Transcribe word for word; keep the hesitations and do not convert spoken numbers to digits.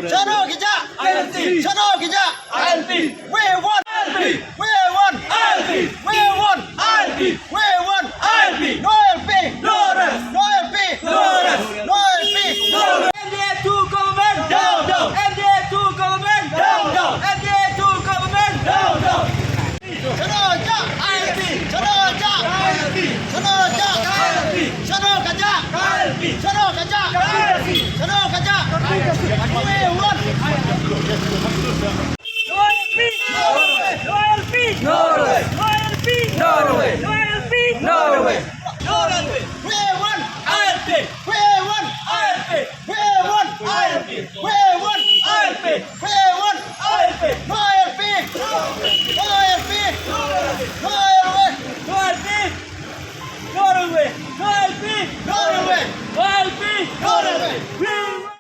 Shano ki jah? I L P. Shano ki jah? I L P. We want I L P. We want I L P. We want I L P. We want I L P. No I L P. No rest. No I L P. No rest. No I L P. No rest. M D A two government. Down, down. M D A two government. Down, down. M D A two government. Down, down. Shano jah? I L P. Shano jah? I L P. Shano jah? I L P. Shano ka jah? I L P. Shano ka jah? I L P. Shano ka jah? We want. No I L P. No I L P. No I L P. No I L P. No I L P. No I L P. No I L P. We want I L P. We want I L P. We want I L P. We want I L P. We